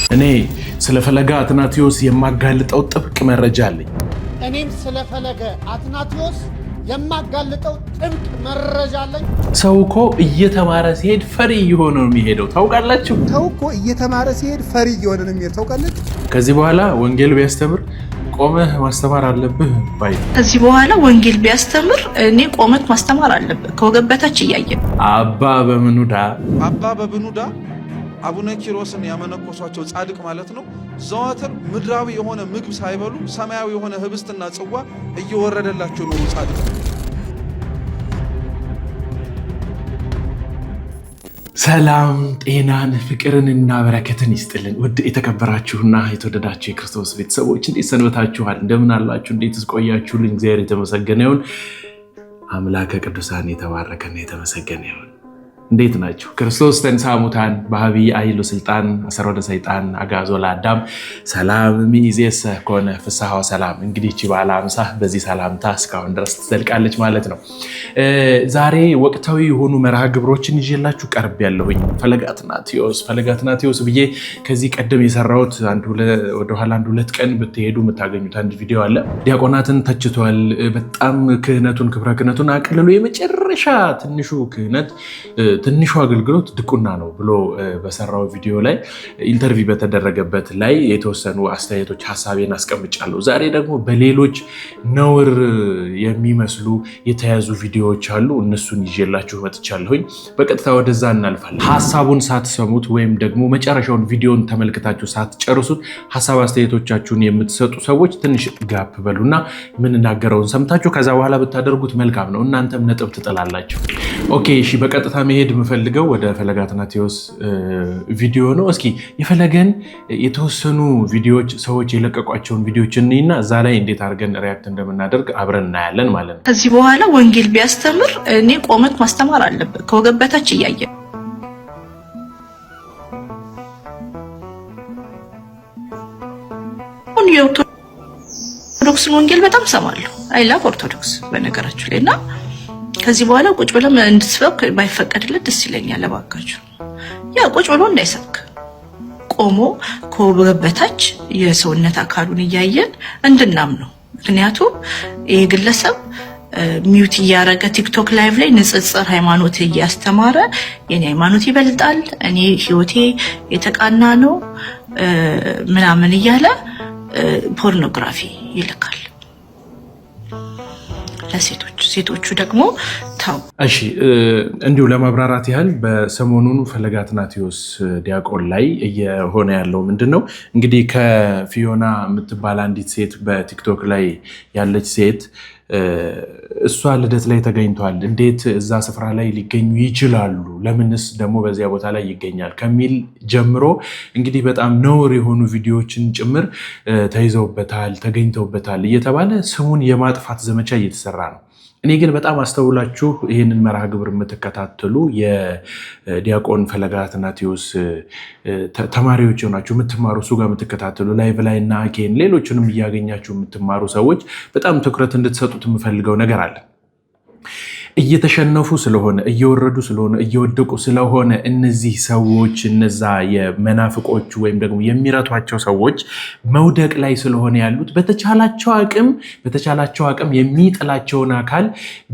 እኔ ስለ ፈለገ አትናቴዎስ የማጋልጠው ጥብቅ መረጃ አለኝ። እኔም ስለ ፈለገ አትናቴዎስ የማጋልጠው ጥብቅ መረጃ አለኝ። ሰው እኮ እየተማረ ሲሄድ ፈሪ እየሆነ ነው የሚሄደው፣ ታውቃላችሁ። ሰው እኮ እየተማረ ሲሄድ ፈሪ እየሆነ ነው የሚሄድ፣ ታውቃለች። ከዚህ በኋላ ወንጌል ቢያስተምር ቆመህ ማስተማር አለብህ ባይ። ከዚህ በኋላ ወንጌል ቢያስተምር እኔ ቆመህ ማስተማር አለብህ፣ ከወገብ በታች እያየ። አባ በምኑዳ አባ በብኑዳ አቡነ ኪሮስን ያመነኮሷቸው ጻድቅ ማለት ነው። ዘወትር ምድራዊ የሆነ ምግብ ሳይበሉ ሰማያዊ የሆነ ህብስትና ጽዋ እየወረደላቸው ነው ጻድቅ። ሰላም ጤናን ፍቅርንና በረከትን ይስጥልን። ውድ የተከበራችሁና የተወደዳችሁ የክርስቶስ ቤተሰቦች እንዴት ሰንበታችኋል? እንደምን አላችሁ? እንዴት ቆያችሁልኝ? እግዚአብሔር የተመሰገነ ይሁን። አምላከ ቅዱሳን የተባረከና የተመሰገነ ይሁን። እንዴት ናችሁ? ክርስቶስ ተንሥአ እሙታን በዐቢይ ኃይል ወሥልጣን አሰሮ ለሰይጣን አግዓዞ ለአዳም ሰላም እምይእዜሰ ኮነ ፍስሐ ወሰላም። እንግዲህ ይህች በዓለ ሃምሳ በዚህ ሰላምታ እስካሁን ድረስ ትዘልቃለች ማለት ነው። ዛሬ ወቅታዊ የሆኑ መርሃ ግብሮችን ይዤላችሁ ቀርብ ያለሁኝ ፈለገ አትናቴዎስ ፈለገ አትናቴዎስ ብዬ ከዚህ ቀደም የሰራሁት ወደኋላ አንድ ሁለት ቀን ብትሄዱ የምታገኙት አንድ ቪዲዮ አለ። ዲያቆናትን ተችቷል። በጣም ክህነቱን ክብረ ክህነቱን አቅልሎ የመጨረሻ ትንሹ ክህነት ትንሹ አገልግሎት ድቁና ነው ብሎ በሰራው ቪዲዮ ላይ interview በተደረገበት ላይ የተወሰኑ አስተያየቶች ሀሳቤን አስቀምጫለሁ። ዛሬ ደግሞ በሌሎች ነውር የሚመስሉ የተያዙ ቪዲዮዎች አሉ። እነሱን ይዤላችሁ መጥቻለሁኝ። በቀጥታ ወደዛ እናልፋለን። ሀሳቡን ሳትሰሙት ወይም ደግሞ መጨረሻውን ቪዲዮን ተመልክታችሁ ሳትጨርሱት ሀሳብ አስተያየቶቻችሁን የምትሰጡ ሰዎች ትንሽ gap በሉና የምንናገረውን ሰምታችሁ ከዛ በኋላ ብታደርጉት መልካም ነው። እናንተም ነጥብ ትጥላላችሁ። Okay፣ እሺ፣ በቀጥታ መሄድ የምፈልገው ወደ ፈለገ አትናቴዎስ ቪዲዮ ነው። እስኪ የፈለገን የተወሰኑ ቪዲዮዎች ሰዎች የለቀቋቸውን ቪዲዮዎች እንይና እዛ ላይ እንዴት አድርገን react እንደምናደርግ አብረን እናያለን ማለት ነው። ከዚህ በኋላ ወንጌል ቢያስተምር እኔ ቆመህ ማስተማር አለብህ፣ ከወገብ በታች እያየ። የኦርቶዶክስን ወንጌል በጣም ሰማለሁ። I love ኦርቶዶክስ በነገራችሁ ላይ። እና ከዚህ በኋላ ቁጭ ብለህ እንድትሰብክ ባይፈቀድለት ደስ ይለኛል። እባካችሁ ያ ቁጭ ብሎ እንዳይሰብክ ቆሞ ከወገብ በታች የሰውነት አካሉን እያየን እንድናምነው። ምክንያቱም ይህ ግለሰብ mute እያደረገ ቲክቶክ live ላይ ንጽጽር ሃይማኖት እያስተማረ የኔ ሃይማኖት ይበልጣል፣ እኔ ህይወቴ የተቃና ነው ምናምን እያለ ፖርኖግራፊ ይልካል ለሴቶች። ሴቶቹ ደግሞ ተው። እሺ፣ እንዲሁ ለማብራራት ያህል በሰሞኑን ፈለገ አትናቴዎስ ዲያቆን ላይ እየሆነ ያለው ምንድን ነው? እንግዲህ ከፊዮና የምትባል አንዲት ሴት በቲክቶክ ላይ ያለች ሴት እሷ ልደት ላይ ተገኝቷል። እንዴት እዛ ስፍራ ላይ ሊገኙ ይችላሉ? ለምንስ ደግሞ በዚያ ቦታ ላይ ይገኛል? ከሚል ጀምሮ እንግዲህ በጣም ነውር የሆኑ ቪዲዮዎችን ጭምር ተይዘውበታል፣ ተገኝተውበታል እየተባለ ስሙን የማጥፋት ዘመቻ እየተሰራ ነው። እኔ ግን በጣም አስተውላችሁ ይህንን መርሃ ግብር የምትከታተሉ የዲያቆን ፈለገ አትናቴዎስ ተማሪዎች የሆናችሁ የምትማሩ፣ እሱ ጋር የምትከታተሉ፣ live ላይ እና አኬን ሌሎችንም እያገኛችሁ የምትማሩ ሰዎች በጣም ትኩረት እንድትሰጡት የምፈልገው ነገር አለ። እየተሸነፉ ስለሆነ፣ እየወረዱ ስለሆነ፣ እየወደቁ ስለሆነ እነዚህ ሰዎች እነዛ የመናፍቆቹ ወይም ደግሞ የሚረቷቸው ሰዎች መውደቅ ላይ ስለሆነ ያሉት በተቻላቸው አቅም የሚጥላቸውን አካል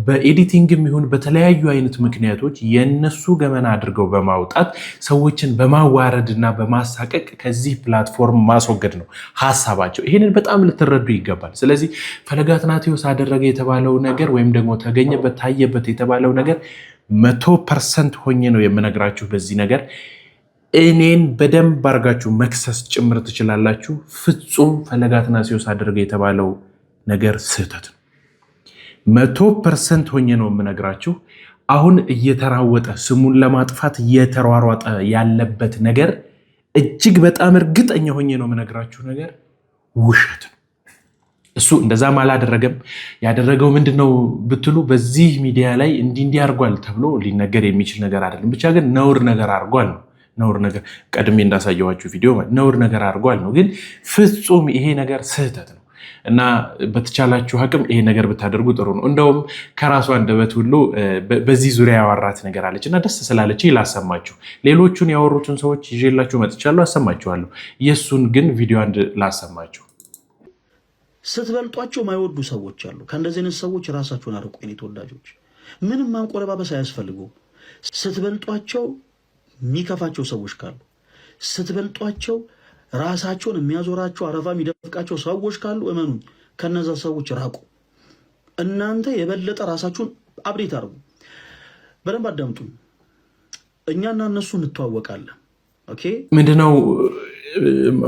በ editing ም ይሁን በተለያዩ አይነት ምክንያቶች የነሱ ገመና አድርገው በማውጣት ሰዎችን በማዋረድ እና በማሳቀቅ ከዚህ platform ማስወገድ ነው ሀሳባቸው። ይህንን በጣም ልትረዱ ይገባል። ስለዚህ ፈለገ አትናቴዎስ አደረገ የተባለው ነገር ወይም ደግሞ ተገኘበት ታየበት የተባለው ነገር 100% ሆኜ ነው የምነግራችሁ። በዚህ ነገር እኔን በደንብ አድርጋችሁ መክሰስ ጭምር ትችላላችሁ። ፍጹም ፈለገ አትናቴዎስ አደረገ የተባለው ነገር ስህተት ነው። 100% ሆኜ ነው የምነግራችሁ። አሁን እየተራወጠ ስሙን ለማጥፋት እየተሯሯጠ ያለበት ነገር እጅግ በጣም እርግጠኛ ሆኜ ነው የምነግራችሁ ነገር ውሸት ነው። እሱ እንደዛም አላደረገም። ያደረገው ምንድን ነው ብትሉ በዚህ ሚዲያ ላይ እንዲህ እንዲህ አድርጓል ተብሎ ሊነገር የሚችል ነገር አይደለም። ብቻ ግን ነውር ነገር አድርጓል ነው። ነውር ነገር ቀድሜ እንዳሳየኋችሁ ቪዲዮ ነውር ነገር አድርጓል ነው። ግን ፍጹም ይሄ ነገር ስህተት ነው። እና በተቻላችሁ አቅም ይሄ ነገር ብታደርጉ ጥሩ ነው። እንደውም ከራሷ አንደበት ሁሉ በዚህ ዙሪያ ያወራት ነገር አለች እና ደስ ስላለች ላሰማችሁ። ሌሎቹን ያወሩትን ሰዎች ይዤላችሁ መጥቻለሁ፣ አሰማችኋለሁ። የእሱን ግን ቪዲዮ አንድ ላሰማችሁ። ስትበልጧቸው ማይወዱ ሰዎች አሉ። ከእንደዚህ አይነት ሰዎች ራሳችሁን አርቁ የኔ ተወዳጆች። ምንም ማንቆለባበስ አያስፈልገውም። ስትበልጧቸው የሚከፋቸው ሰዎች ካሉ፣ ስትበልጧቸው ራሳቸውን የሚያዞራቸው አረፋ የሚደፍቃቸው ሰዎች ካሉ እመኑኝ ከነዛ ሰዎች ራቁ። እናንተ የበለጠ ራሳችሁን update አድርጉ። በደንብ አዳምጡ። እኛና እነሱ እንተዋወቃለን። Okay። ምንድነው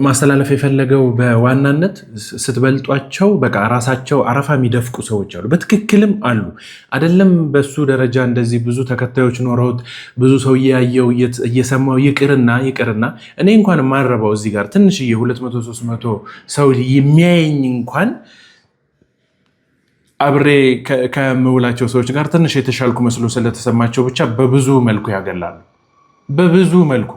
ማስተላለፍ የፈለገው? በዋናነት ስትበልጧቸው በቃ ራሳቸው አረፋ የሚደፍቁ ሰዎች አሉ። በትክክልም አሉ። አይደለም በሱ ደረጃ እንደዚህ ብዙ ተከታዮች ኖረውት ብዙ ሰው እያየው እየሰማው ይቅርና እኔ እንኳን የማልረባው እዚህ ጋር ትንሽዬ 200 300 ሰው የሚያየኝ እንኳን አብሬ ከምውላቸው ሰዎች ጋር ትንሽ የተሻልኩ መስሎ ስለተሰማቸው ብቻ በብዙ መልኩ ያገላሉ። በብዙ መልኩ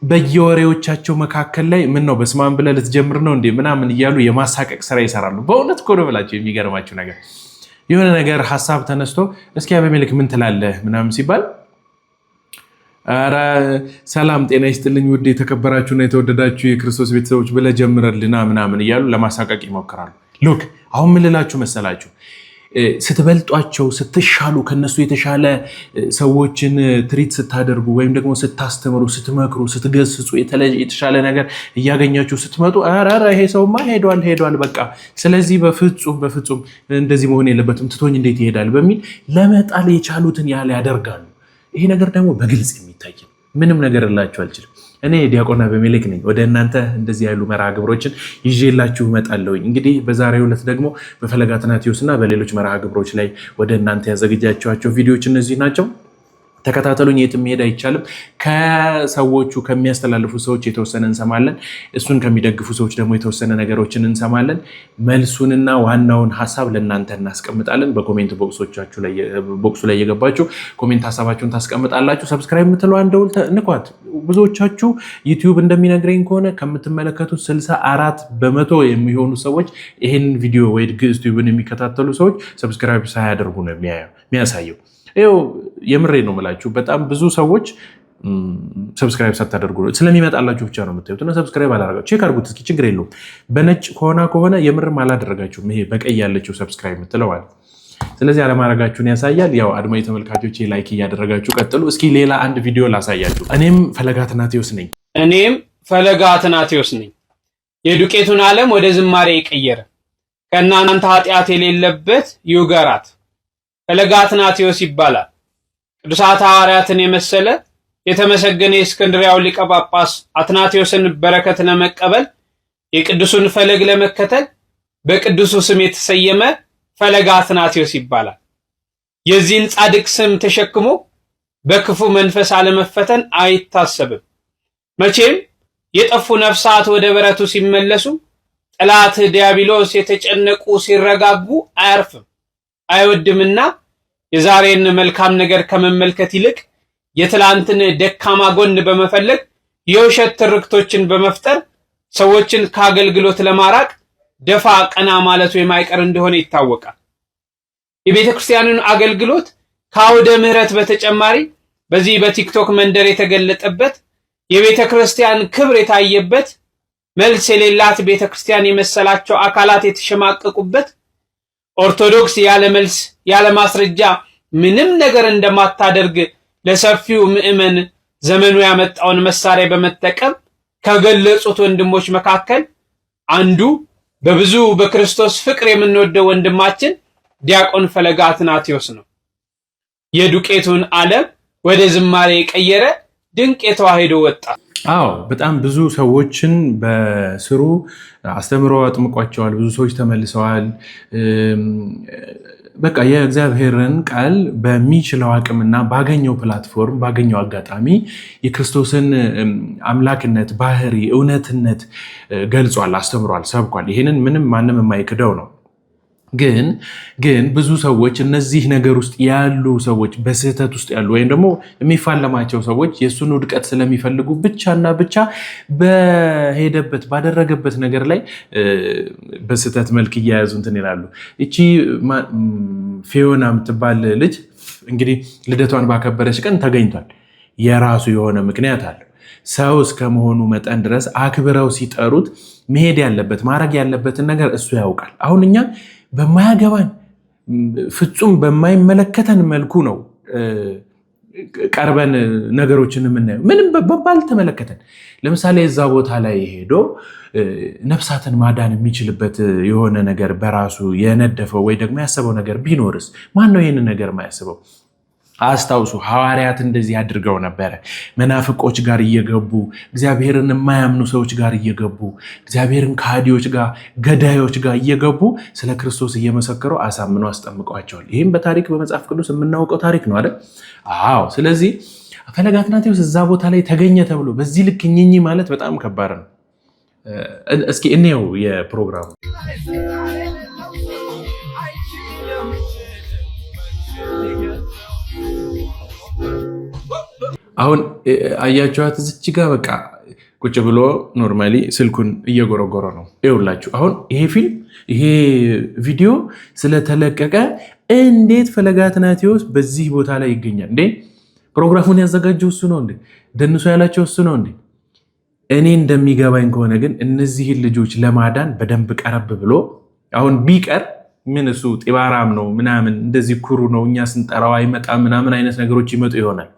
በየወሬዎቻቸው መካከል ላይ ምን ነው በስመ አብ ብለህ ልትጀምር ነው እንዴ ምናምን እያሉ የማሳቀቅ ስራ ይሰራሉ። በእውነት እኮ ነው ብላቸው። የሚገርማችሁ ነገር የሆነ ነገር ሀሳብ ተነስቶ እስኪ አቤሜሌክ ምን ትላለህ ምናምን ሲባል ኧረ ሰላም ጤና ይስጥልኝ ውድ የተከበራችሁና የተወደዳችሁ የክርስቶስ ቤተሰቦች ብለህ ጀምረልና ምናምን እያሉ ለማሳቀቅ ይሞክራሉ። Look፣ አሁን ምን ልላችሁ መሰላችሁ? ስትበልጧቸው፣ ስትሻሉ፣ ከነሱ የተሻለ ሰዎችን treat ስታደርጉ ወይም ደግሞ ስታስተምሩ፣ ስትመክሩ፣ ስትገስጹ፣ የተሻለ ነገር እያገኛችሁ ስትመጡ ኧረ ይሄ ሰውማ ሄዷል ሄዷል በቃ ስለዚህ በፍጹም በፍጹም እንደዚህ መሆን የለበትም፣ ትቶኝ እንዴት ይሄዳል በሚል ለመጣል የቻሉትን ያህል ያደርጋሉ። ይሄ ነገር ደግሞ በግልጽ የሚታይ ነው። ምንም ነገር እላችሁ አልችልም። እኔ ዲያቆን አቤሜሌክ ነኝ። ወደ እናንተ እንደዚህ ያሉ መርሃ ግብሮችን ይዤላችሁ እመጣለሁኝ። እንግዲህ በዛሬው ዕለት ደግሞ በፈለገ አትናቴዎስ እና በሌሎች መርሃ ግብሮች ላይ ወደ እናንተ ያዘጋጃቸኋቸው ቪዲዮዎች እነዚህ ናቸው። ተከታተሉኝ። የትም መሄድ አይቻልም። ከሰዎቹ ከሚያስተላልፉ ሰዎች የተወሰነ እንሰማለን። እሱን ከሚደግፉ ሰዎች ደግሞ የተወሰነ ነገሮችን እንሰማለን። መልሱንና ዋናውን ሀሳብ ለእናንተ እናስቀምጣለን። በ comment box ኡ ላይ እየገባችሁ comment ሀሳባችሁን ታስቀምጣላችሁ። Subscribe የምትለዋን ደውል ንኳት። ብዙዎቻችሁ YouTube እንደሚነግረኝ ከሆነ ከምትመለከቱት 64% የሚሆኑ ሰዎች ይህን ቪዲዮ ወይ ግዕዝ ቲዩብን የሚከታተሉ ሰዎች subscribe ሳያደርጉ ነው የሚያሳየው። ይኸው የምሬ ነው የምላችሁ። በጣም ብዙ ሰዎች subscribe ሳታደርጉ ነው፣ ስለሚመጣላችሁ ብቻ ነው የምታዩት። እና subscribe አላደረጋችሁ check አድርጉት እስኪ፣ ችግር የለውም። በነጭ ከሆነ የምርም አላደረጋችሁም። ይሄ በቀይ ያለችው subscribe የምትለው አለ። ስለዚህ አለማድረጋችሁን ያሳያል። ያው አድማጭ ተመልካቾች like እያደረጋችሁ ቀጥሉ። እስኪ ሌላ አንድ ቪዲዮ ላሳያችሁ። እኔም ፈለገ አትናቴዎስ ነኝ። እኔም ፈለገ አትናቴዎስ ነኝ። የዱቄቱን ዓለም ወደ ዝማሬ የቀየረ፣ ከእናንተ ኃጢአት የሌለበት ይውገራት፣ ፈለገ አትናቴዎስ ይባላል። ቅዱሳት ሐዋርያትን የመሰለ የተመሰገነ የእስክንድርያው ሊቀ ጳጳስ አትናቴዎስን በረከት ለመቀበል፣ የቅዱሱን ፈለግ ለመከተል በቅዱሱ ስም የተሰየመ ፈለገ አትናቴዎስ ይባላል። የዚህን ጻድቅ ስም ተሸክሞ በክፉ መንፈስ አለመፈተን አይታሰብም። መቼም የጠፉ ነፍሳት ወደ በረቱ ሲመለሱ፣ ጠላት ዲያብሎስ የተጨነቁ ሲረጋጉ አያርፍም፣ አይወድምና የዛሬን መልካም ነገር ከመመልከት ይልቅ የትላንትን ደካማ ጎን በመፈለግ የውሸት ትርክቶችን በመፍጠር ሰዎችን ከአገልግሎት ለማራቅ ደፋ ቀና ማለቱ የማይቀር እንደሆነ ይታወቃል። የቤተ ክርስቲያኑን አገልግሎት ከአውደ ምሕረት በተጨማሪ በዚህ በቲክቶክ መንደር የተገለጠበት፣ የቤተ ክርስቲያን ክብር የታየበት፣ መልስ የሌላት ቤተ ክርስቲያን የመሰላቸው አካላት የተሸማቀቁበት፣ ኦርቶዶክስ ያለ መልስ ያለ ማስረጃ ምንም ነገር እንደማታደርግ ለሰፊው ምዕመን ዘመኑ ያመጣውን መሳሪያ በመጠቀም ከገለጹት ወንድሞች መካከል አንዱ በብዙ በክርስቶስ ፍቅር የምንወደው ወንድማችን ዲያቆን ፈለገ አትናቴዎስ ነው። የዱቄቱን ዓለም ወደ ዝማሬ የቀየረ ድንቅ የተዋሕዶ ወጣት። አዎ፣ በጣም ብዙ ሰዎችን በስሩ አስተምሮ አጥምቋቸዋል። ብዙ ሰዎች ተመልሰዋል። በቃ የእግዚአብሔርን ቃል በሚችለው አቅምና ባገኘው platform ባገኘው አጋጣሚ የክርስቶስን አምላክነት፣ ባህሪ፣ እውነትነት ገልጿል፣ አስተምሯል፣ ሰብኳል። ይህንን ምንም ማንም የማይክደው ነው። ግን ብዙ ሰዎች፣ እነዚህ ነገር ውስጥ ያሉ ሰዎች፣ በስህተት ውስጥ ያሉ ወይም ደግሞ የሚፋለማቸው ሰዎች የእሱን ውድቀት ስለሚፈልጉ ብቻና ብቻ በሄደበት ባደረገበት ነገር ላይ በስህተት መልክ እያያዙ እንትን ይላሉ። እቺ ፊዮና የምትባል ልጅ እንግዲህ ልደቷን ባከበረች ቀን ተገኝቷል። የራሱ የሆነ ምክንያት አለው። ሰው እስከመሆኑ መጠን ድረስ አክብረው ሲጠሩት መሄድ ያለበት ማድረግ ያለበትን ነገር እሱ ያውቃል። አሁን እኛ በማያገባን፣ ፍጹም በማይመለከተን መልኩ ነው ቀርበን ነገሮችን የምናየው፣ ምንም ባልተመለከተን። ለምሳሌ እዛ ቦታ ላይ ሄዶ ነፍሳትን ማዳን የሚችልበት የሆነ ነገር በራሱ የነደፈው ወይ ደግሞ ያሰበው ነገር ቢኖርስ? ማን ነው ይህንን ነገር የማያስበው? አስታውሱ፣ ሐዋርያት እንደዚህ አድርገው ነበረ። መናፍቆች ጋር እየገቡ፣ እግዚአብሔርን የማያምኑ ሰዎች ጋር እየገቡ፣ እግዚአብሔርን ከሃዲዎች ጋር፣ ገዳዮች ጋር እየገቡ ስለ ክርስቶስ እየመሰከሩ አሳምነው አስጠምቀዋቸዋል። ይህም በታሪክ በመጽሐፍ ቅዱስ የምናውቀው ታሪክ ነው አይደል? አዎ። ስለዚህ ፈለገ አትናቴዎስ እዛ ቦታ ላይ ተገኘ ተብሎ በዚህ ልክ እኝኝ ማለት በጣም ከባድ ነው። እስኪ እንየው የፕሮግራሙ። አሁን አያችኋት እዚች ጋ በቃ ቁጭ ብሎ normally ስልኩን እየጎረጎረ ነው። ይኸውላችሁ አሁን ይሄ ፊልም፣ ይሄ ቪዲዮ ስለተለቀቀ እንዴት ፈለገ አትናቴዎስ በዚህ ቦታ ላይ ይገኛል እንዴ? ፕሮግራሙን ያዘጋጀው እሱ ነው እንዴ? ደንሶ ያላቸው እሱ ነው እንዴ? እኔ እንደሚገባኝ ከሆነ ግን እነዚህን ልጆች ለማዳን በደንብ ቀረብ ብሎ አሁን ቢቀር ምን እሱ ጢባራም ነው ምናምን፣ እንደዚህ ኩሩ ነው፣ እኛ ስንጠራው አይመጣም ምናምን አይነት ነገሮች ይመጡ ይሆናል።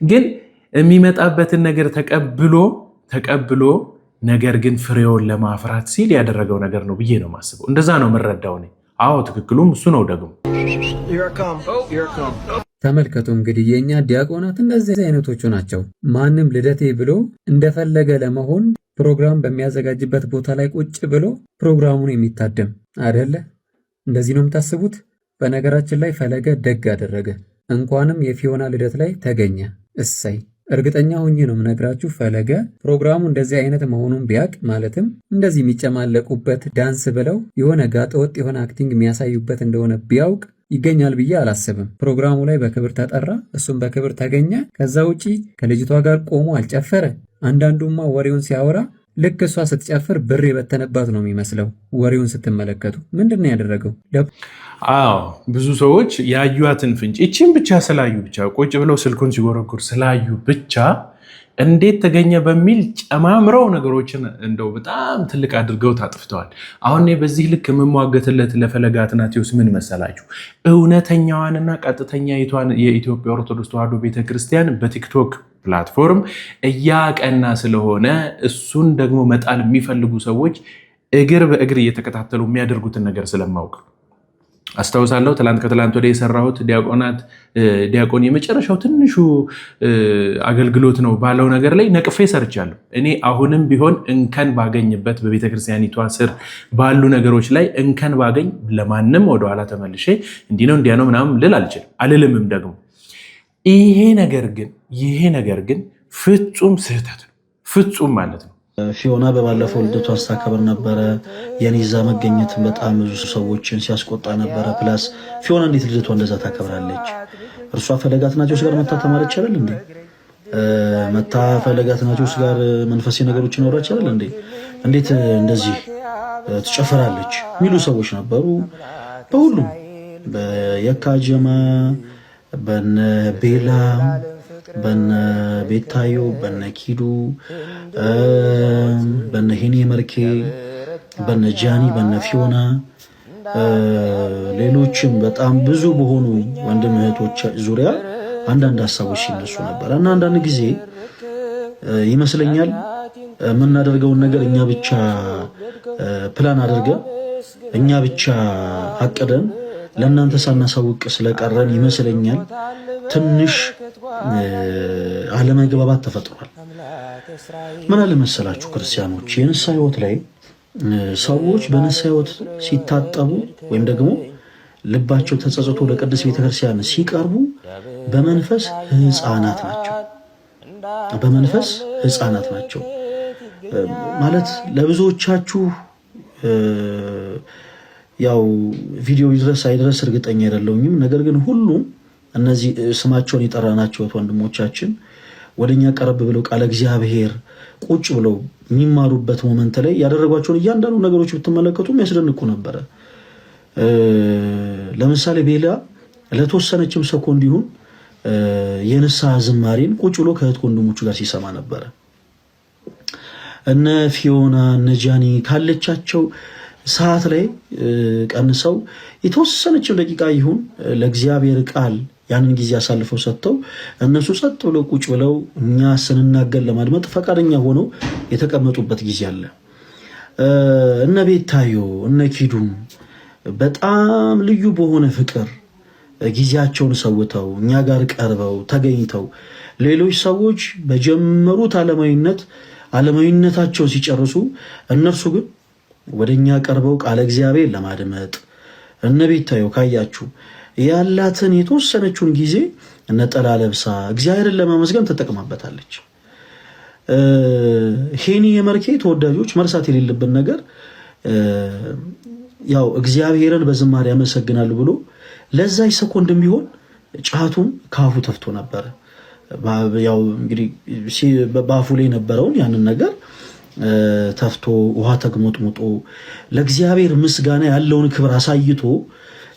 ግን የሚመጣበትን ነገር ተቀብሎ ተቀብሎ ነገር ግን ፍሬውን ለማፍራት ሲል ያደረገው ነገር ነው ብዬ ነው የማስበው። እንደዛ ነው የምረዳው እኔ። አዎ፣ ትክክሉም እሱ ነው ደግሞ። ተመልከቱ እንግዲህ የእኛ ዲያቆናት እንደዚህ አይነቶቹ ናቸው። ማንም ልደቴ ብሎ እንደፈለገ ለመሆን ፕሮግራም በሚያዘጋጅበት ቦታ ላይ ቁጭ ብሎ ፕሮግራሙን የሚታደም አደለ? እንደዚህ ነው የምታስቡት? በነገራችን ላይ ፈለገ ደግ አደረገ። እንኳንም የፊዮና ልደት ላይ ተገኘ። እሰይ! እርግጠኛ ሆኜ ነው የምነግራችሁ፣ ፈለገ ፕሮግራሙ እንደዚህ አይነት መሆኑን ቢያቅ፣ ማለትም እንደዚህ የሚጨማለቁበት ዳንስ ብለው የሆነ ጋጠወጥ የሆነ acting የሚያሳዩበት እንደሆነ ቢያውቅ ይገኛል ብዬ አላስብም። ፕሮግራሙ ላይ በክብር ተጠራ፣ እሱም በክብር ተገኘ። ከዛ ውጪ ከልጅቷ ጋር ቆሞ አልጨፈረ። አንዳንዱማ ወሬውን ሲያወራ ልክ እሷ ስትጨፍር ብር የበተነባት ነው የሚመስለው። ወሬውን ስትመለከቱ ምንድን ነው ያደረገው? አዎ፣ ብዙ ሰዎች ያዩዋትን ፍንጭ ይቺን ብቻ ስላዩ ብቻ፣ ቁጭ ብለው ስልኩን ሲጎረጉር ስላዩ ብቻ እንዴት ተገኘ በሚል ጨማምረው ነገሮችን እንደው በጣም ትልቅ አድርገው ታጥፍተዋል። አሁን እኔ በዚህ ልክ የምሟገትለት ለፈለገ አትናቴዎስ ምን መሰላችሁ? እውነተኛዋንና ቀጥተኛይቷን የኢትዮጵያ ኦርቶዶክስ ተዋሕዶ ቤተክርስቲያን በቲክቶክ platform እያቀና ስለሆነ እሱን ደግሞ መጣል የሚፈልጉ ሰዎች እግር በእግር እየተከታተሉ የሚያደርጉትን ነገር ስለማውቅ። አስታውሳለሁ። ትላንት ከትላንት ወዲያ የሰራሁት ዲያቆናት ዲያቆን የመጨረሻው ትንሹ አገልግሎት ነው ባለው ነገር ላይ ነቅፌ ሰርቻለሁ። እኔ አሁንም ቢሆን እንከን ባገኝበት፣ በቤተክርስቲያኒቷ ስር ባሉ ነገሮች ላይ እንከን ባገኝ ለማንም ወደኋላ ተመልሼ እንዲህ ነው እንዲያ ነው ምናምን ልል አልችልም፣ አልልምም ደግሞ። ይሄ ነገር ግን ፍጹም ስህተት ነው። ፍጹም ማለት ነው። ፊዮና በባለፈው ልደቷን ስታከብር ነበረ። የኔ እዛ መገኘት በጣም ብዙ ሰዎችን ሲያስቆጣ ነበረ። Plus ፊዮና እንዴት ልደቷ እንደዛ ታከብራለች? እርሷ ፈለገ አትናቴዎስ ጋር መታ ተማረች አይደል እንዴ? መታ ፈለገ አትናቴዎስ ጋር መንፈሳዊ ነገሮችን አወራች አይደል እንዴ? እንዴት እንደዚህ ትጨፍራለች የሚሉ ሰዎች ነበሩ። በሁሉም በየካ ጀማ፣ በነ ቤላ፣ በነ ቤታዮ፣ በነ ኪዱ፣ በነ ሄኔ መርኬ፣ በነ ጃኒ፣ በነ ፊዮና፣ ሌሎችም በጣም ብዙ በሆኑ ወንድም እህቶች ዙሪያ አንዳንድ ሀሳቦች ሲነሱ ነበር እና አንዳንድ ጊዜ ይመስለኛል የምናደርገውን ነገር እኛ ብቻ ፕላን አድርገን፣ እኛ ብቻ አቅደን ለእናንተ ሳናሳውቅ ስለቀረን ይመስለኛል ትንሽ አለመግባባት ተፈጥሯል። ምን አለ መሰላችሁ ክርስቲያኖች፣ የንስሐ ህይወት ላይ ሰዎች በንስሐ ህይወት ሲታጠቡ ወይም ደግሞ ልባቸው ተጸጽቶ ወደ ቅድስት ቤተክርስቲያን ሲቀርቡ በመንፈስ ህፃናት ናቸው። በመንፈስ ህፃናት ናቸው ማለት ለብዙዎቻችሁ ያው ቪዲዮ ይድረስ አይድረስ እርግጠኛ አይደለሁኝም። ነገር ግን ሁሉም እነዚህ ስማቸውን የጠራናቸው ወንድሞቻችን ወደኛ ቀረብ ብለው ቃለ እግዚአብሔር ቁጭ ብለው የሚማሩበት moment ላይ ያደረጓቸውን እያንዳንዱ ነገሮች ብትመለከቱ የሚያስደንቁ ነበረ። ለምሳሌ ቤላ ለተወሰነችም ሰኮንድ ይሁን የንስሐ ዝማሬን ቁጭ ብሎ ከእህት ወንድሞቹ ጋር ሲሰማ ነበረ። እነ ፊዮና እነ ጃኒ ካለቻቸው ሰዓት ላይ ቀንሰው የተወሰነችም ደቂቃ ይሁን ለእግዚአብሔር ቃል ያንን ጊዜ አሳልፈው ሰጥተው እነሱ ጸጥ ብለው ቁጭ ብለው እኛ ስንናገር ለማድመጥ ፈቃደኛ ሆነው የተቀመጡበት ጊዜ አለ። እነ ቤታዮ እነ ኪዱም በጣም ልዩ በሆነ ፍቅር ጊዜያቸውን ሰውተው እኛ ጋር ቀርበው ተገኝተው ሌሎች ሰዎች በጀመሩት ዓለማዊነት ዓለማዊነታቸውን ሲጨርሱ እነርሱ ግን ወደ እኛ ቀርበው ቃለ እግዚአብሔር ለማድመጥ እነ ቤታዮ ካያችሁ ያላትን የተወሰነችውን ጊዜ ነጠላ ለብሳ እግዚአብሔርን ለማመስገን ትጠቅማበታለች። ሄኒ የመርኬ ተወዳጆች መርሳት የሌለብን ነገር ያው እግዚአብሔርን በዝማሬ ያመሰግናሉ ብሎ ለዛች ሰኮንድም ቢሆን ጫቱን ከአፉ ተፍቶ ነበረ። ያው እንግዲህ በአፉ ላይ የነበረውን ያንን ነገር ተፍቶ ውሃ ተግሞጥሙጦ ለእግዚአብሔር ምስጋና ያለውን ክብር አሳይቶ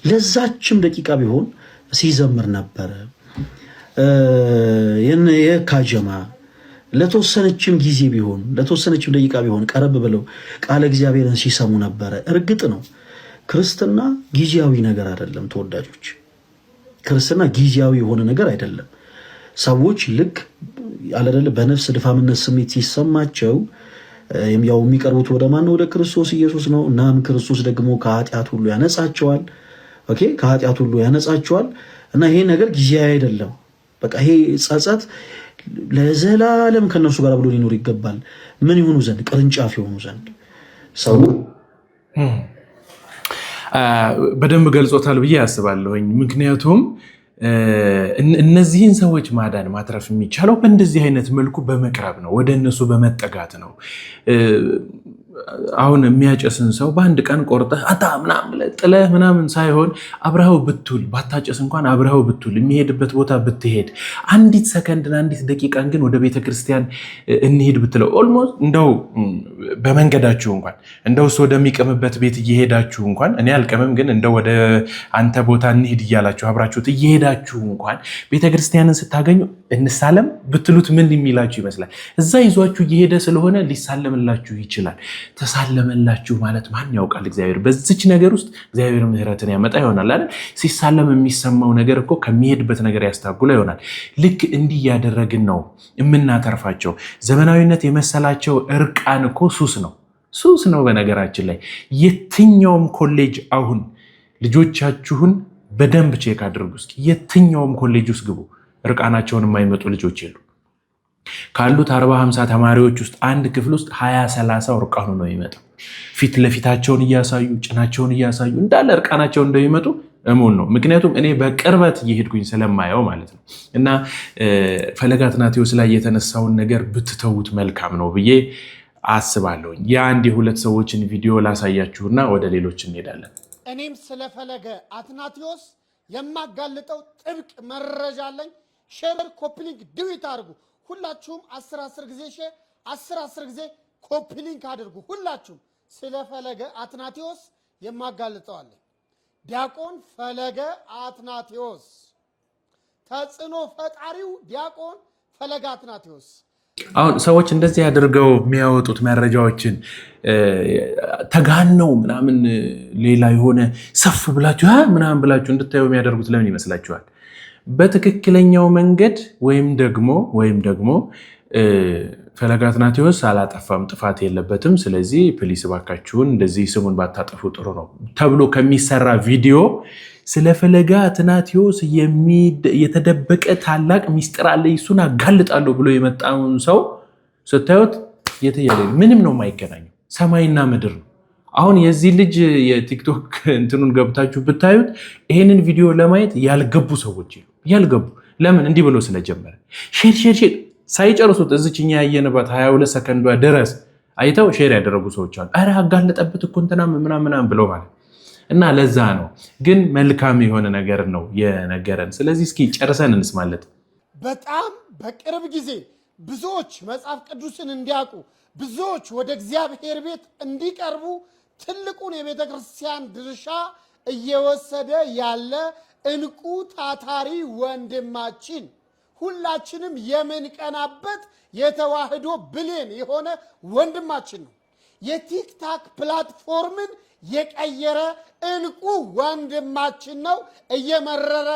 ለዛችም ደቂቃ ቢሆን ሲዘምር ነበረ። የካጀማ ለተወሰነችም ጊዜ ቢሆን ለተወሰነችም ደቂቃ ቢሆን ቀረብ ብለው ቃለ እግዚአብሔርን ሲሰሙ ነበረ። እርግጥ ነው ክርስትና ጊዜያዊ ነገር አይደለም ተወዳጆች፣ ክርስትና ጊዜያዊ የሆነ ነገር አይደለም። ሰዎች ልክ አለደለ በነፍስ ድፋምነት ስሜት ሲሰማቸው ያው የሚቀርቡት ወደ ማን ነው? ወደ ክርስቶስ ኢየሱስ ነው። እናም ክርስቶስ ደግሞ ከኃጢአት ሁሉ ያነጻቸዋል። Okay፣ ከኃጢአት ሁሉ ያነጻቸዋል። እና ይሄ ነገር ጊዜያዊ አይደለም። በቃ ይሄ ጸጸት ለዘላለም ከእነርሱ ጋር ብሎ ሊኖር ይገባል። ምን ይሆኑ ዘንድ? ቅርንጫፍ የሆኑ ዘንድ ሰው በደንብ ገልጾታል ብዬ አስባለሁኝ። ምክንያቱም እነዚህን ሰዎች ማዳን ማትረፍ የሚቻለው በእንደዚህ አይነት መልኩ በመቅረብ ነው፣ ወደ እነሱ በመጠጋት ነው። አሁን የሚያጨስን ሰው በአንድ ቀን ቆርጠህ አታ ምናምን ብለህ ጥለህ ምናምን ሳይሆን አብረኸው ብትውል፣ ባታጨስ እንኳን አብረኸው ብትውል፣ የሚሄድበት ቦታ ብትሄድ፣ አንዲት ሰከንድን አንዲት ደቂቃን ግን ወደ ቤተክርስቲያን እንሂድ ብትለው almost እንደው በመንገዳችሁ እንኳን እንደው እሱ ወደሚቅምበት ቤት እየሄዳችሁ እንኳን እኔ አልቅምም፣ ግን እንደው ወደ አንተ ቦታ እንሂድ እያላችሁ አብራችሁት እየሄዳችሁ እንኳን ቤተክርስቲያንን ስታገኙ እንሳለም ብትሉት ምን የሚላችሁ ይመስላል? እዛ ይዟችሁ እየሄደ ስለሆነ ሊሳለምላችሁ ይችላል። ተሳለመላችሁ ማለት ማን ያውቃል? እግዚአብሔር በዚች ነገር ውስጥ እግዚአብሔር ምሕረትን ያመጣ ይሆናል አይደል? ሲሳለም የሚሰማው ነገር እኮ ከሚሄድበት ነገር ያስታጉላ ይሆናል። ልክ እንዲህ እያደረግን ነው የምናተርፋቸው። ዘመናዊነት የመሰላቸው እርቃን እኮ ሱስ ነው፣ ሱስ ነው። በነገራችን ላይ የትኛውም ኮሌጅ አሁን ልጆቻችሁን በደንብ check አድርጉ እስኪ። የትኛውም ኮሌጅ ውስጥ ግቡ፣ እርቃናቸውን የማይመጡ ልጆች የሉ። ካሉት 40 50 ተማሪዎች ውስጥ አንድ ክፍል ውስጥ 20 30 እርቃኑ ነው የሚመጣው። ፊት ለፊታቸውን እያሳዩ ጭናቸውን እያሳዩ እንዳለ እርቃናቸውን እንደሚመጡ እሙን ነው። ምክንያቱም እኔ በቅርበት እየሄድኩኝ ስለማየው ማለት ነው። እና ፈለገ አትናቴዎስ ላይ የተነሳውን ነገር ብትተዉት መልካም ነው ብዬ አስባለሁኝ። የአንድ የሁለት ሰዎችን ቪዲዮ ላሳያችሁና ወደ ሌሎች እንሄዳለን። እኔም ስለ ፈለገ አትናቴዎስ የማጋልጠው ጥብቅ መረጃ አለኝ። Share፣ copy link፣ duet አድርጉ። ሁላችሁም 10 10 ጊዜ share፣ 10 10 ጊዜ copy link አድርጉ። ሁላችሁም ስለ ፈለገ አትናቴዎስ የማጋልጠው አለኝ። ዲያቆን ፈለገ አትናቴዎስ ተጽዕኖ ፈጣሪው ዲያቆን ፈለገ አትናቴዎስ። አሁን ሰዎች እንደዚህ አድርገው የሚያወጡት መረጃዎችን ተጋነው ምናምን ሌላ የሆነ ሰፍ ብላችሁ ምናምን ብላችሁ እንድታዩ የሚያደርጉት ለምን ይመስላችኋል? በትክክለኛው መንገድ ወይም ደግሞ ፈለገ አትናቴዎስ አላጠፋም፣ ጥፋት የለበትም፣ ስለዚህ please እባካችሁን እንደዚህ ስሙን ባታጠፉ ጥሩ ነው ተብሎ ከሚሰራ ቪዲዮ ስለ ፈለገ አትናቴዎስ የተደበቀ ታላቅ ሚስጥር አለ፣ እሱን አጋልጣለሁ ብሎ የመጣውን ሰው ስታዩት የተያለ ምንም ነው የማይገናኘው፣ ሰማይና ምድር ነው። አሁን የዚህ ልጅ የቲክቶክ እንትኑን ገብታችሁ ብታዩት ይሄንን ቪዲዮ ለማየት ያልገቡ ሰዎች የሉ፣ ያልገቡ። ለምን? እንዲህ ብሎ ስለጀመረ share share share ሳይጨርሱት እዚች እኛ ያየንባት 22 ሰከንዷ ድረስ አይተው share ያደረጉ ሰዎች አሉ። ኧረ አጋለጠበት እኮ እንትና ምናምን ምናምን ብለው ማለት። እና ለዛ ነው ግን መልካም የሆነ ነገር ነው የነገረን። ስለዚህ እስኪ ጨርሰን እንስማለት። በጣም በቅርብ ጊዜ ብዙዎች መጽሐፍ ቅዱስን እንዲያውቁ፣ ብዙዎች ወደ እግዚአብሔር ቤት እንዲቀርቡ ትልቁን የቤተ ክርስቲያን ድርሻ እየወሰደ ያለ እንቁ ታታሪ ወንድማችን፣ ሁላችንም የምንቀናበት የተዋህዶ ብሌን የሆነ ወንድማችን ነው። የ TikTok platform ን የቀየረ እንቁ ወንድማችን ነው። እየመረረ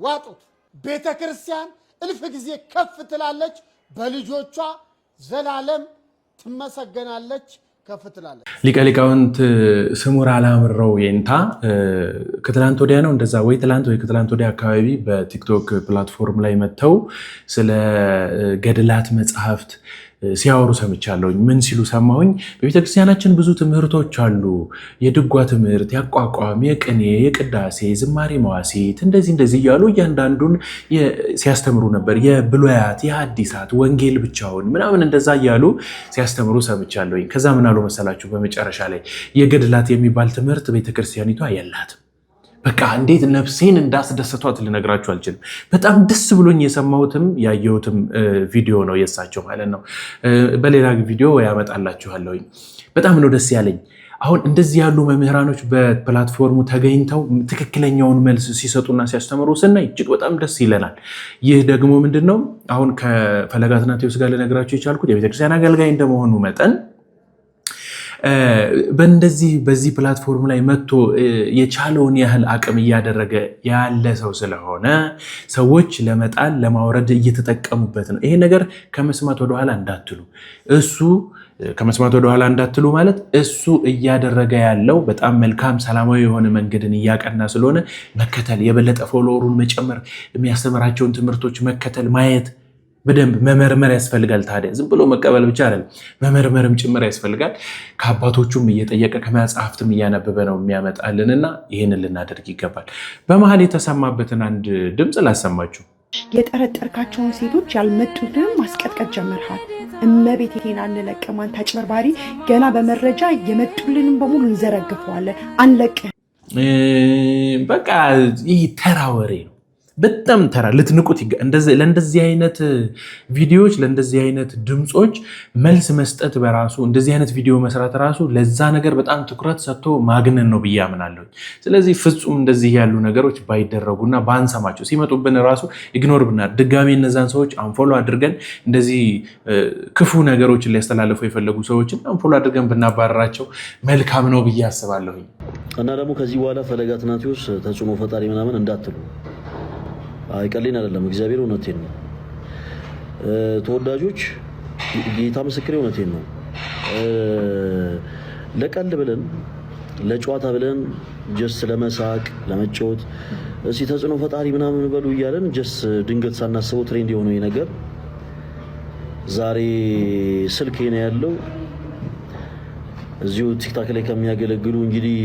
ዋጡት። ቤተ ክርስቲያን እልፍ ጊዜ ከፍ ትላለች፣ በልጆቿ ዘላለም ትመሰገናለች፣ ከፍ ትላለች። ሊቀ ሊቃውንት ስሙር አላምረው የንታ ከትላንት ወዲያ ነው እንደዛ ወይ ትላንት ወይ ከትላንት ወዲያ አካባቢ በ TikTok platform ላይ መጥተው ስለ ገድላት መጽሐፍት ሲያወሩ ሰምቻለሁኝ። ምን ሲሉ ሰማሁኝ? በቤተክርስቲያናችን ብዙ ትምህርቶች አሉ። የድጓ ትምህርት፣ የአቋቋም፣ የቅኔ፣ የቅዳሴ፣ ዝማሬ መዋሥዕት እንደዚህ እንደዚህ እያሉ እያንዳንዱን ሲያስተምሩ ነበር። የብሉያት፣ የሐዲሳት፣ ወንጌል ብቻውን ምናምን እንደዛ እያሉ ሲያስተምሩ ሰምቻለሁኝ። ከዛ ምን አሉ መሰላችሁ? በመጨረሻ ላይ የገድላት የሚባል ትምህርት ቤተክርስቲያኒቷ የላትም። በቃ እንዴት ነፍሴን እንዳስደሰቷት ልነግራችሁ አልችልም። በጣም ደስ ብሎኝ የሰማሁትም ያየሁትም ቪዲዮ ነው የእሳቸው ማለት ነው። በሌላ ቪዲዮ ያመጣላችኋለሁኝ። በጣም ነው ደስ ያለኝ። አሁን እንደዚህ ያሉ መምህራኖች በ platform ኡ ተገኝተው ትክክለኛውን መልስ ሲሰጡና ሲያስተምሩ ስናይ እጅግ በጣም ደስ ይለናል። ይህ ደግሞ ምንድን ነው፣ አሁን ከፈለገ አትናቴዎስ ጋር ልነግራችሁ የቻልኩት የቤተክርስቲያን አገልጋይ እንደመሆኑ መጠን በእንደዚህ በዚህ platform ላይ መጥቶ የቻለውን ያህል አቅም እያደረገ ያለ ሰው ስለሆነ ሰዎች ለመጣል ለማውረድ እየተጠቀሙበት ነው። ይሄ ነገር ከመስማት ወደኋላ እንዳትሉ፣ እሱ ከመስማት ወደኋላ እንዳትሉ ማለት እሱ እያደረገ ያለው በጣም መልካም ሰላማዊ የሆነ መንገድን እያቀና ስለሆነ መከተል፣ የበለጠ follower ኡን መጨመር፣ የሚያስተምራቸውን ትምህርቶች መከተል፣ ማየት፣ በደንብ መመርመር ያስፈልጋል። ታዲያ ዝም ብሎ መቀበል ብቻ አይደለም፣ መመርመርም ጭምር ያስፈልጋል። ከአባቶቹም እየጠየቀ ከመጽሐፍትም እያነበበ ነው የሚያመጣልንና ይህንን ልናደርግ ይገባል። በመሀል የተሰማበትን አንድ ድምፅ ላሰማችሁ። የጠረጠርካቸውን ሴቶች ያልመጡትንም ማስቀጥቀጥ ጀምርሃል። እመቤቴን አንለቅም፣ አንተ አጭበርባሪ። ገና በመረጃ የመጡልንም በሙሉ እንዘረግፈዋለን፣ አንለቅህ። በቃ ይህ ተራ ወሬ ነው። በጣም ተራ፣ ልትንቁት። ለእንደዚህ አይነት ቪዲዮዎች፣ ለእንደዚህ አይነት ድምፆች መልስ መስጠት በራሱ፣ እንደዚህ አይነት ቪዲዮ መስራት ራሱ ለዛ ነገር በጣም ትኩረት ሰጥቶ ማግነን ነው ብዬ አምናለሁ። ስለዚህ ፍጹም እንደዚህ ያሉ ነገሮች ባይደረጉና ባንሰማቸው፣ ሲመጡብን ራሱ ignore ብና ድጋሚ እነዛን ሰዎች unfollow አድርገን፣ እንደዚህ ክፉ ነገሮችን ሊያስተላልፉ የፈለጉ ሰዎችን unfollow አድርገን ብናባረራቸው መልካም ነው ብዬ አስባለሁኝ። እና ደግሞ ከዚህ በኋላ ፈለገ አትናቴዎስ ተጽዕኖ ፈጣሪ ምናምን እንዳትሉ። አይቀሌን አይደለም። እግዚአብሔር እውነቴን ነው። ተወዳጆች፣ ጌታ ምስክሬ እውነቴን ነው። ለቀልድ ብለን፣ ለጨዋታ ብለን፣ just ለመሳቅ ለመጫወት እስኪ ተጽዕኖ ፈጣሪ ምናምን በሉ እያለን just ድንገት ሳናስበው trend የሆነው ይህ ነገር ዛሬ ስልክ ነው ያለው እዚሁ TikTok ላይ ከሚያገለግሉ እንግዲህ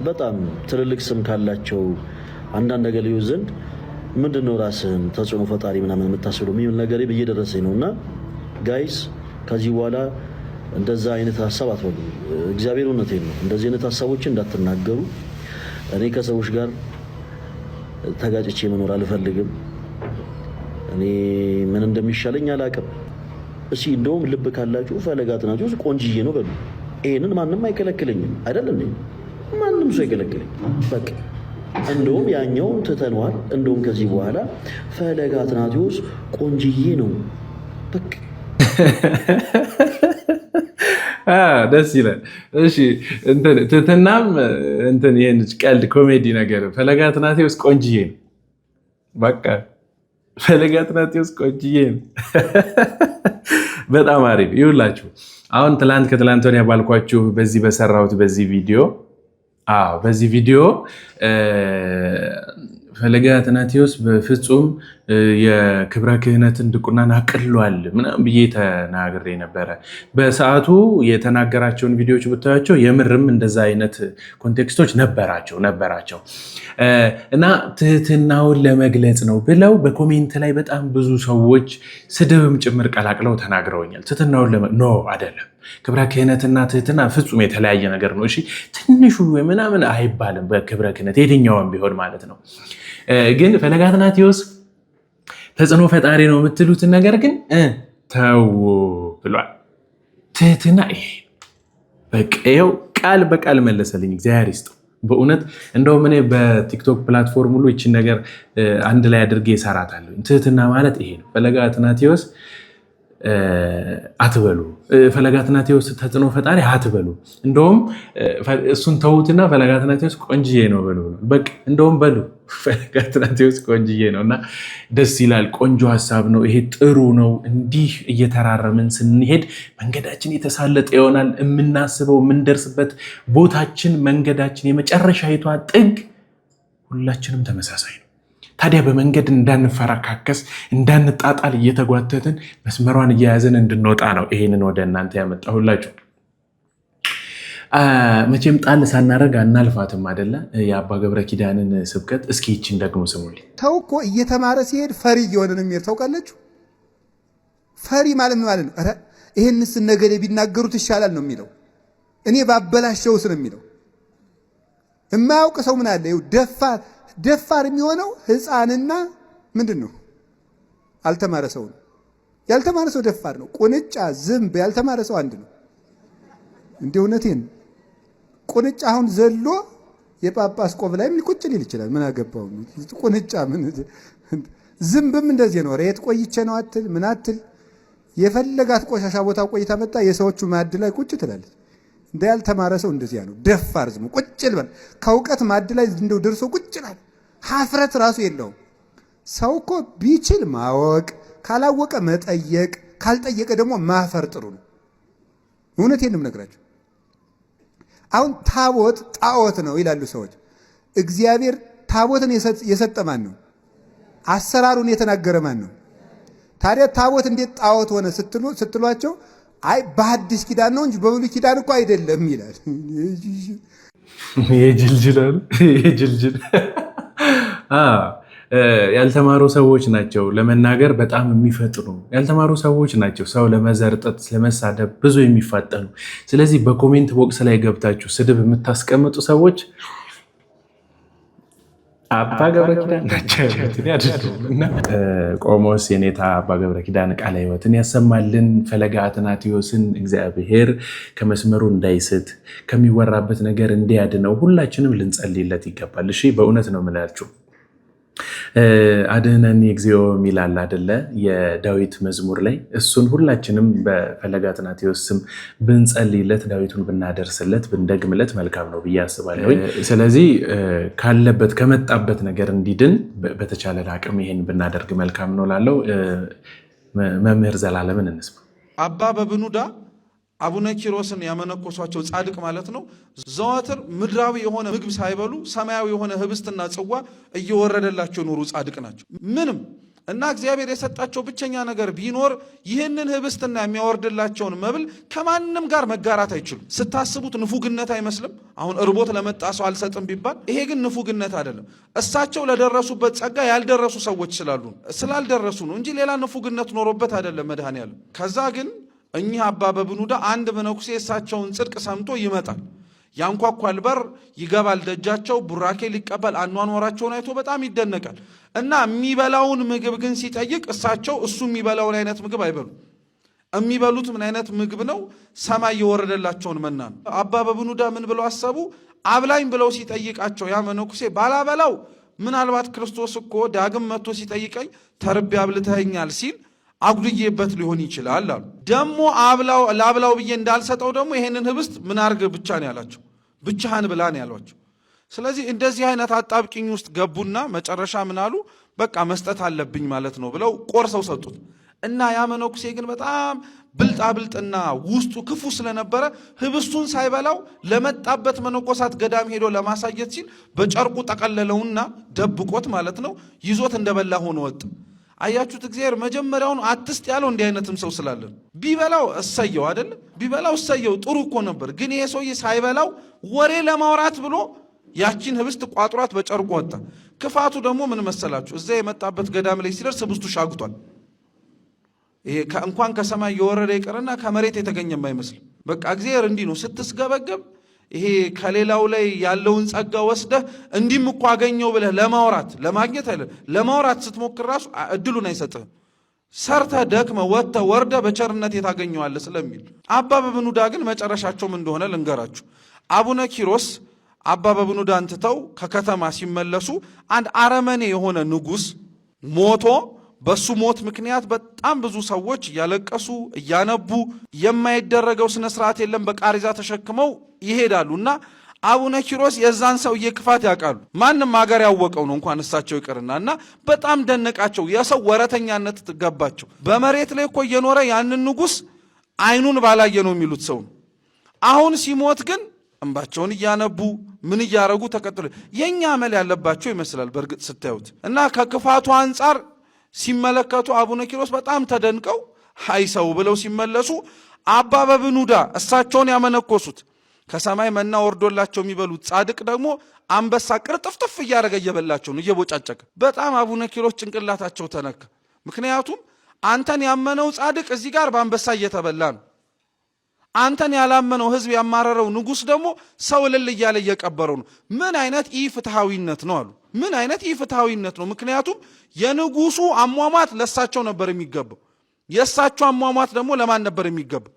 በጣም ትልልቅ ስም ካላቸው አንዳንድ አገልጋዮች ዘንድ ምንድን ነው ራስህን ተጽዕኖ ፈጣሪ ምናምን የምታስብለው የሚል ነገር እየደረሰኝ ነው። እና guys፣ ከዚህ በኋላ እንደዛ አይነት ሀሳብ አትበሉ። እግዚአብሔር እውነቴን ነው። እንደዚህ አይነት ሀሳቦችን እንዳትናገሩ። እኔ ከሰዎች ጋር ተጋጭቼ መኖር አልፈልግም። እኔ ምን እንደሚሻለኝ አላውቅም። እስኪ እንደውም ልብ ካላችሁ ፈለገ አትናቴዎስ ቆንጅዬ ነው በሉ። ይሄንን ማንም አይከለክለኝም። አይደል እንዴ? ማንም ሰው አይከለክለኝ። በቃ እንደውም ያኛውን ትተነዋል። እንደውም ከዚህ በኋላ ፈለገ አትናቴዎስ ቆንጅዬ ነው። በቃ። ደስ ይላል። እሺ፣ ትህትናም እንትን ይሄን ቀልድ ኮሜዲ ነገር፣ ፈለገ አትናቴዎስ ቆንጅዬ ነው። በቃ ፈለገ አትናቴዎስ ቆንጅዬ ነው። በጣም አሪፍ። ይኸውላችሁ፣ አሁን ትላንት ከትላንት ወዲያ ባልኳችሁ በዚህ በሰራሁት በዚህ ቪዲዮ፣ አዎ፣ በዚህ ቪዲዮ ፈለገ አትናቴዎስ በፍጹም የክብረ ክህነትን ድቁናን አቅሏል ምናምን ብዬ ተናግሬ ነበረ። በሰዓቱ የተናገራቸውን ቪዲዮዎች ብታያቸው የምርም እንደዛ አይነት context ኦች ነበራቸው እና ትህትናውን ለመግለጽ ነው ብለው በ comment ላይ በጣም ብዙ ሰዎች ስድብም ጭምር ቀላቅለው ተናግረውኛል። ትህትናውን no አይደለም። ክብረ ክህነትና ትህትና ፍጹም የተለያየ ነገር ነው። እሺ፣ ትንሹ ምናምን አይባልም በክብረ ክህነት የትኛውም ቢሆን ማለት ነው። ግን ፈለገ አትናቴዎስ ተጽዕኖ ፈጣሪ ነው የምትሉትን ነገር ግን ተው ብሏል። ትህትና ይሄ በቃ ይኸው ቃል በቃል መለሰልኝ። እግዚአብሔር ይስጠው በእውነት። እንደውም እኔ በቲክቶክ platform ሁሉ ይችን ነገር አንድ ላይ አድርጌ እሰራታለሁ። ትህትና ማለት ይሄ ነው። ፈለገ አትናቴዎስ አትበሉ። ፈለገ አትናቴዎስ ተጽዕኖ ፈጣሪ አትበሉ። እንደውም እሱን ተዉትና ፈለገ አትናቴዎስ ቆንጅዬ ነው በሉ። በቃ እንደውም በሉ ፈለገ አትናቴዎስ ቆንጅዬ ነው እና ደስ ይላል። ቆንጆ ሀሳብ ነው ይሄ፣ ጥሩ ነው። እንዲህ እየተራረምን ስንሄድ መንገዳችን የተሳለጠ ይሆናል። የምናስበው የምንደርስበት ቦታችን፣ መንገዳችን የመጨረሻይቷ ጥግ ሁላችንም ተመሳሳይ ነው። ታዲያ በመንገድ እንዳንፈረካከስ እንዳንጣጣል እየተጓተትን መስመሯን እየያዝን እንድንወጣ ነው ይሄንን ወደ እናንተ ያመጣሁላችሁ። መቼም ጣል ሳናደርግ አናልፋትም አደለ? የአባ ገብረ ኪዳንን ስብከት እስኪ ይችን ደግሞ ስሙልኝ። ሰው እኮ እየተማረ ሲሄድ ፈሪ እየሆነ ነው የሚሄድ። ታውቃላችሁ? ፈሪ ማለት ምን ማለት ነው? ኧረ ይሄንስ ነገሌ ቢናገሩት ይሻላል ነው የሚለው። እኔ ባበላሸውስ ነው የሚለው። የማያውቅ ሰው ምን አለ? ደፋር ደፋር የሚሆነው ሕፃንና ምንድን ነው አልተማረ ሰው ነው። ያልተማረ ሰው ደፋር ነው። ቁንጫ፣ ዝንብ ያልተማረ ሰው አንድ ነው። እንደ እውነቴን ቁንጫ አሁን ዘሎ የጳጳስ ቆብ ላይ ቁጭ ሊል ይችላል። ምን አገባው ቁንጫ? ምን ዝንብም እንደዚህ ነው። ሬት ቆይቼ ነው አትል ምን አትል። የፈለጋት ቆሻሻ ቦታ ቆይታ መጣ የሰዎቹ ማዕድ ላይ ቁጭ ትላለች። እንደ ያልተማረ ሰው እንደዚያ ነው። ደፋር ዝም ቁጭ ልበል ከእውቀት ማዕድ ላይ እንደው ደርሶ ቁጭ ይላል። ሀፍረት ራሱ የለውም። ሰው እኮ ቢችል ማወቅ፣ ካላወቀ መጠየቅ፣ ካልጠየቀ ደግሞ ማፈር ጥሩ ነው። እውነቴን ነው የምነግራቸው። አሁን ታቦት ጣዖት ነው ይላሉ ሰዎች። እግዚአብሔር ታቦትን የሰጠ ማን ነው? አሰራሩን የተናገረ ማን ነው? ታዲያ ታቦት እንዴት ጣዖት ሆነ ስትሏቸው አይ በሐዲስ ኪዳን ነው እንጂ በብሉይ ኪዳን እኮ አይደለም ይላል። የጅልጅል የጅልጅል ያልተማሩ ሰዎች ናቸው ለመናገር በጣም የሚፈጥኑ፣ ያልተማሩ ሰዎች ናቸው ሰው ለመዘርጠጥ ለመሳደብ ብዙ የሚፋጠኑ። ስለዚህ በ comment box ላይ ገብታችሁ ስድብ የምታስቀምጡ ሰዎች አባ ገብረ ኪዳን ናቸው። ቆሞስ የኔታ አባ ገብረ ኪዳን ቃለ ሕይወትን ያሰማልን። ፈለገ አትናቴዎስን እግዚአብሔር ከመስመሩ እንዳይስት ከሚወራበት ነገር እንዲያድነው ሁላችንም ልንጸልይለት ይገባል። እሺ፣ በእውነት ነው የምላችሁ። አድኅነኒ እግዚኦ የሚላል አደለ የዳዊት መዝሙር ላይ። እሱን ሁላችንም በፈለገ አትናቴዎስ ስም ብንጸልይለት፣ ዳዊቱን ብናደርስለት፣ ብንደግምለት መልካም ነው ብዬ አስባለሁ። ስለዚህ ካለበት ከመጣበት ነገር እንዲድን በተቻለ አቅም ይሄን ብናደርግ መልካም ነው ላለው መምህር ዘላለምን እንስማ። አባ በብኑዳ አቡነ ኪሮስን ያመነኮሷቸው ጻድቅ ማለት ነው። ዘወትር ምድራዊ የሆነ ምግብ ሳይበሉ ሰማያዊ የሆነ ህብስትና ጽዋ እየወረደላቸው ኖሩ ጻድቅ ናቸው። ምንም እና እግዚአብሔር የሰጣቸው ብቸኛ ነገር ቢኖር ይህንን ህብስትና የሚያወርድላቸውን መብል ከማንም ጋር መጋራት አይችሉም። ስታስቡት ንፉግነት አይመስልም? አሁን እርቦት ለመጣ ሰው አልሰጥም ቢባል፣ ይሄ ግን ንፉግነት አይደለም። እሳቸው ለደረሱበት ጸጋ ያልደረሱ ሰዎች ስላሉ ስላልደረሱ ነው እንጂ ሌላ ንፉግነት ኖሮበት አይደለም መድኃኔዓለም። ከዛ ግን እኚህ አባ በብኑዳ አንድ መነኩሴ እሳቸውን ጽድቅ ሰምቶ ይመጣል። ያንኳኳል በር፣ ይገባል ደጃቸው፣ ቡራኬ ሊቀበል አኗኗራቸውን አይቶ በጣም ይደነቃል። እና የሚበላውን ምግብ ግን ሲጠይቅ እሳቸው እሱ የሚበላውን አይነት ምግብ አይበሉ። የሚበሉት ምን አይነት ምግብ ነው? ሰማይ የወረደላቸውን መና ነው። አባ በብኑዳ ምን ብለው አሰቡ? አብላኝ ብለው ሲጠይቃቸው ያ መነኩሴ ባላበላው ምናልባት ክርስቶስ እኮ ዳግም መጥቶ ሲጠይቀኝ ተርቤ አብልተኸኛል ሲል አጉድዬበት ሊሆን ይችላል አሉ። ደግሞ ላብላው ብዬ እንዳልሰጠው ደግሞ ይሄንን ህብስት ምን አርግ ብቻ ነው ያላቸው፣ ብቻህን ብላ ነው ያሏቸው። ስለዚህ እንደዚህ አይነት አጣብቂኝ ውስጥ ገቡና መጨረሻ ምን አሉ? በቃ መስጠት አለብኝ ማለት ነው ብለው ቆርሰው ሰጡት። እና ያ መነኩሴ ግን በጣም ብልጣብልጥና ውስጡ ክፉ ስለነበረ ህብስቱን ሳይበላው ለመጣበት መነኮሳት ገዳም ሄዶ ለማሳየት ሲል በጨርቁ ጠቀለለውና ደብቆት ማለት ነው ይዞት እንደበላ ሆኖ ወጣ። አያችሁት? እግዚአብሔር መጀመሪያውን አትስጥ ያለው እንዲህ አይነትም ሰው ስላለን ቢበላው እሰየው አይደል? ቢበላው እሰየው ጥሩ እኮ ነበር። ግን ይሄ ሰውዬ ሳይበላው ወሬ ለማውራት ብሎ ያቺን ህብስት ቋጥሯት በጨርቁ ወጣ። ክፋቱ ደግሞ ምን መሰላችሁ? እዛ የመጣበት ገዳም ላይ ሲደርስ ህብስቱ ሻግቷል። ይሄ እንኳን ከሰማይ የወረደ ይቅርና ከመሬት የተገኘ አይመስልም። በቃ እግዚአብሔር እንዲህ ነው ስትስገበገብ ይሄ ከሌላው ላይ ያለውን ጸጋ ወስደህ እንዲህም እኮ አገኘው ብለህ ለማውራት ለማግኘት አይደለም ለማውራት ስትሞክር ራሱ እድሉን አይሰጥህም። ሰርተህ ደክመህ ወጥተህ ወርደህ በቸርነት የታገኘዋለህ ስለሚል አባ በብኑዳ ግን መጨረሻቸውም እንደሆነ ልንገራችሁ። አቡነ ኪሮስ አባ በብኑዳን ትተው ከከተማ ሲመለሱ አንድ አረመኔ የሆነ ንጉሥ ሞቶ በሱ ሞት ምክንያት በጣም ብዙ ሰዎች እያለቀሱ እያነቡ የማይደረገው ስነ ስርዓት የለም። በቃሪዛ ተሸክመው ይሄዳሉ እና አቡነ ኪሮስ የዛን ሰውዬ ክፋት ያውቃሉ። ማንም ሀገር ያወቀው ነው እንኳን እሳቸው ይቅርና እና በጣም ደነቃቸው። የሰው ወረተኛነት ገባቸው። በመሬት ላይ እኮ እየኖረ ያንን ንጉሥ አይኑን ባላየ ነው የሚሉት ሰው ነው። አሁን ሲሞት ግን እንባቸውን እያነቡ ምን እያረጉ ተቀጥሎ የኛ አመል ያለባቸው ይመስላል። በእርግጥ ስታዩት እና ከክፋቱ አንጻር ሲመለከቱ አቡነ ኪሮስ በጣም ተደንቀው ሀይ ሰው ብለው ሲመለሱ አባ በብኑዳ እሳቸውን ያመነኮሱት ከሰማይ መና ወርዶላቸው የሚበሉት ጻድቅ ደግሞ አንበሳ ቅርጥፍጥፍ እያደረገ እየበላቸው ነው፣ እየቦጫጨቀ። በጣም አቡነ ኪሮስ ጭንቅላታቸው ተነካ። ምክንያቱም አንተን ያመነው ጻድቅ እዚህ ጋር በአንበሳ እየተበላ ነው። አንተን ያላመነው ሕዝብ ያማረረው ንጉሥ ደግሞ ሰው እልል እያለ እየቀበረው ነው። ምን አይነት ኢፍትሐዊነት ነው አሉ። ምን አይነት ኢፍትሐዊነት ነው? ምክንያቱም የንጉሱ አሟሟት ለሳቸው ነበር የሚገባው፣ የእሳቸው አሟሟት ደግሞ ለማን ነበር የሚገባው?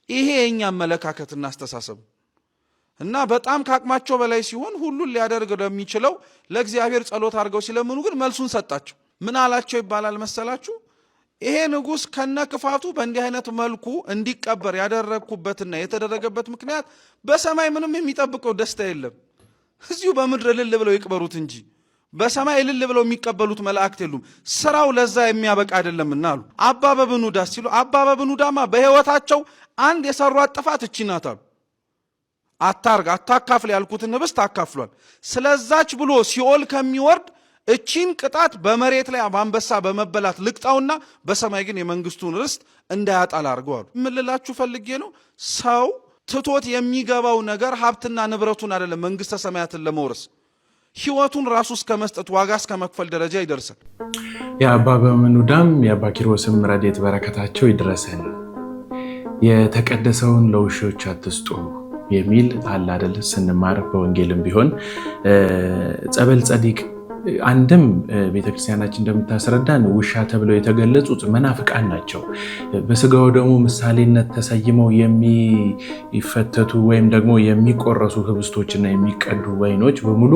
ይሄ የእኛ አመለካከትና አስተሳሰብ እና በጣም ከአቅማቸው በላይ ሲሆን ሁሉን ሊያደርግ ለሚችለው ለእግዚአብሔር ጸሎት አድርገው ሲለምኑ ግን መልሱን ሰጣቸው። ምን አላቸው ይባላል መሰላችሁ? ይሄ ንጉሥ ከነ ክፋቱ በእንዲህ አይነት መልኩ እንዲቀበር ያደረግኩበትና የተደረገበት ምክንያት በሰማይ ምንም የሚጠብቀው ደስታ የለም። እዚሁ በምድር እልል ብለው ይቅበሩት እንጂ በሰማይ እልል ብለው የሚቀበሉት መላእክት የሉም። ስራው ለዛ የሚያበቃ አይደለምና አሉ። አባ በብኑዳ ሲሉ አባ በብኑዳማ በሕይወታቸው አንድ የሰሯት ጥፋት እቺ ናት አሉ። አታርግ አታካፍል ያልኩትን ህብስት አካፍሏል። ስለዛች ብሎ ሲኦል ከሚወርድ እቺን ቅጣት በመሬት ላይ በአንበሳ በመበላት ልቅጣውና በሰማይ ግን የመንግስቱን ርስት እንዳያጣል አድርገው አሉ። ምን ልላችሁ ፈልጌ ነው፣ ሰው ትቶት የሚገባው ነገር ሀብትና ንብረቱን አይደለም፣ መንግስተ ሰማያትን ለመውረስ ህይወቱን ራሱ እስከ መስጠት ዋጋ እስከ መክፈል ደረጃ ይደርሳል። የአባ በምኑዳም የአባ ኪሮስም ረድኤት በረከታቸው ይድረሰን። የተቀደሰውን ለውሾች አትስጡ የሚል አለ አይደል? ስንማር በወንጌልም ቢሆን ጸበል ጸዲቅ አንድም ቤተክርስቲያናችን እንደምታስረዳን ውሻ ተብለው የተገለጹት መናፍቃን ናቸው። በስጋው ደግሞ ምሳሌነት ተሰይመው የሚፈተቱ ወይም ደግሞ የሚቆረሱ ህብስቶችና የሚቀዱ ወይኖች በሙሉ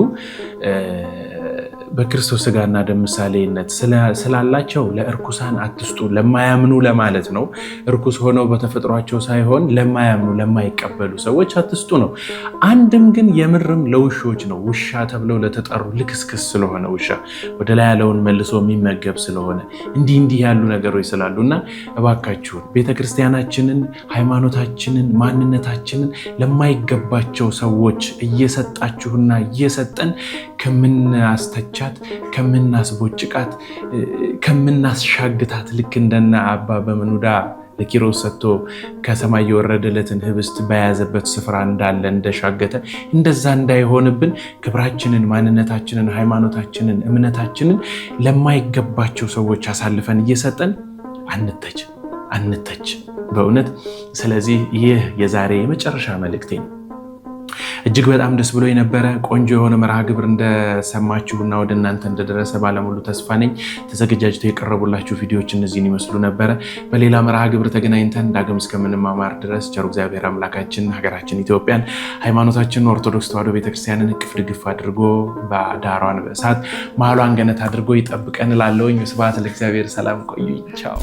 በክርስቶስ ስጋና ደም ምሳሌነት ስላላቸው ለእርኩሳን አትስጡ፣ ለማያምኑ ለማለት ነው። እርኩስ ሆነው በተፈጥሯቸው ሳይሆን ለማያምኑ ለማይቀበሉ ሰዎች አትስጡ ነው። አንድም ግን የምርም ለውሾች ነው። ውሻ ተብለው ለተጠሩ ልክስክስ ስለሆነ ውሻ ወደ ላይ ያለውን መልሶ የሚመገብ ስለሆነ እንዲህ እንዲህ ያሉ ነገሮች ስላሉ እና እባካችሁን ቤተክርስቲያናችንን፣ ሃይማኖታችንን፣ ማንነታችንን ለማይገባቸው ሰዎች እየሰጣችሁና እየሰጠን ከምናስተቻት ከምናስቦጭቃት ከምናስሻግታት ልክ እንደነ አባ በምኑዳ ለኪሮስ ሰጥቶ ከሰማይ የወረደለትን ህብስት በያዘበት ስፍራ እንዳለ እንደሻገተ እንደዛ እንዳይሆንብን ክብራችንን፣ ማንነታችንን፣ ሃይማኖታችንን፣ እምነታችንን ለማይገባቸው ሰዎች አሳልፈን እየሰጠን አንተች አንተች በእውነት። ስለዚህ ይህ የዛሬ የመጨረሻ መልእክቴ ነው። እጅግ በጣም ደስ ብሎ የነበረ ቆንጆ የሆነ መርሃ ግብር እንደሰማችሁና ወደ እናንተ እንደደረሰ ባለሙሉ ተስፋ ነኝ። ተዘገጃጅተው የቀረቡላችሁ ቪዲዮዎች እነዚህን ይመስሉ ነበረ። በሌላ መርሃ ግብር ተገናኝተን ዳግም እስከምንማማር ድረስ ቸሩ እግዚአብሔር አምላካችን ሀገራችን ኢትዮጵያን፣ ሃይማኖታችንን ኦርቶዶክስ ተዋሕዶ ቤተክርስቲያንን እቅፍ ድግፍ አድርጎ በዳሯን በእሳት መሀሏን ገነት አድርጎ ይጠብቀን እላለሁኝ። ስብሐት ለእግዚአብሔር። ሰላም ቆዩኝ። ቻው።